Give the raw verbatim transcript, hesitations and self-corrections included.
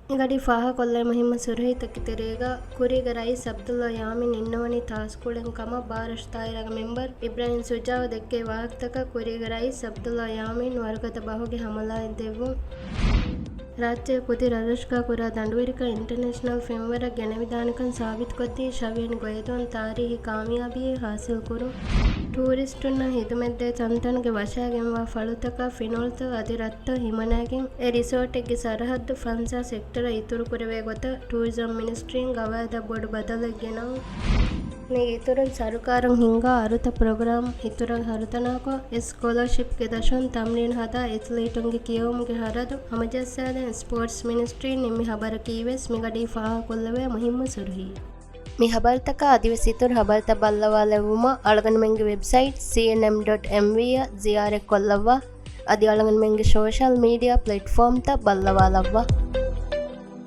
މިގަޑީ ފާހަގަކޮށްލައި މުހިއްމު ސުރުހީތަކެތި ތެރޭގަ، ކުރީގެ ރައީސް ޢަބްދުﷲ ޔާމީން އިންނަވަނީ ތާސްކުޅެން ކަމަށް ބާރަށު ދާއިރާގެ މެމްބަރު އިބްރާހިމް ޝުޖާޢު ދެއްކެވި ވާހަކަތަކަށް ކުރީގެ ރައީސް ޢަބްދުﷲ ޔާމީން ވަރުގަދަ ބަހުގެ ހަމަލާއެއް ދެއްވުން. ރާއްޖެ ކުދި ރަށްރަށުގަ ކުރާ ދަނޑުވެރިކަން އިންޓަރނޭޝަނަލް ފެންވަރަށް ގެނެވިދާނެކަން ސާބިތުކޮށްދީ، ޝަވިޔަނި ގޮއިދޯން ތާރީހީ ކާމިޔާބީއެއް ހާސިލްކުރުން. ޓޫރިސްޓުންނަށް ހިދުމަތްދޭ ތަންތަނުގެ ވަށާގެންވާ ފަޅުތަކަށް ފިނޮޅުތައް އަދި ރަށްތައް ހިމަނައިގެން، އެ ރިސޯޓެއްގެ ސަރަހައްދު ފަންސާސް ހެކްޓަރަށް އިތުރުކުރެވޭ ގޮތަށް ޓޫރިޒަމް މިނިސްޓްރީން ގަވާއިދަށް ބޮޑު ބަދަލެއް ގެނައުން. މީގެ އިތުރުން ސަރުކާރުން ހިންގާ އަރުތައް ޕްރޮގްރާމް އިތުރަށް ހަރުދަނާކޮށް، އެ ސްކޮލަރޝިޕްގެ ދަށުން ތަމްރީނު ހަދާ އެތްލީޓުންގެ ކިޔެވުމުގެ ހަރަދު ހަމަޖައްސާދޭން ސްޕޯޓްސް މިނިސްޓްރީން ނިންމި ހަބަރަކީވެސް މިގަޑީ ފާހަގަކޮށްލެވޭ މުހިއްމު ސުރުހީ. މި ހަބަރުތަކާ އަދިވެސް އިތުރު ހަބަރުތައް ބައްލަވާލެއްވުމަށް އަޅުގަނޑުމެންގެ ވެބްސައިޓް ސީއެންއެމް ޑޮޓް އެމްވީ އަށް ޒިޔާރަތްކޮށްލައްވާ. އަދި އަޅުގަނޑުމެންގެ ސޯޝަލް މީޑިއާ ޕްލެޓްފޯމްތައް ބައްލަވާލައްވާ.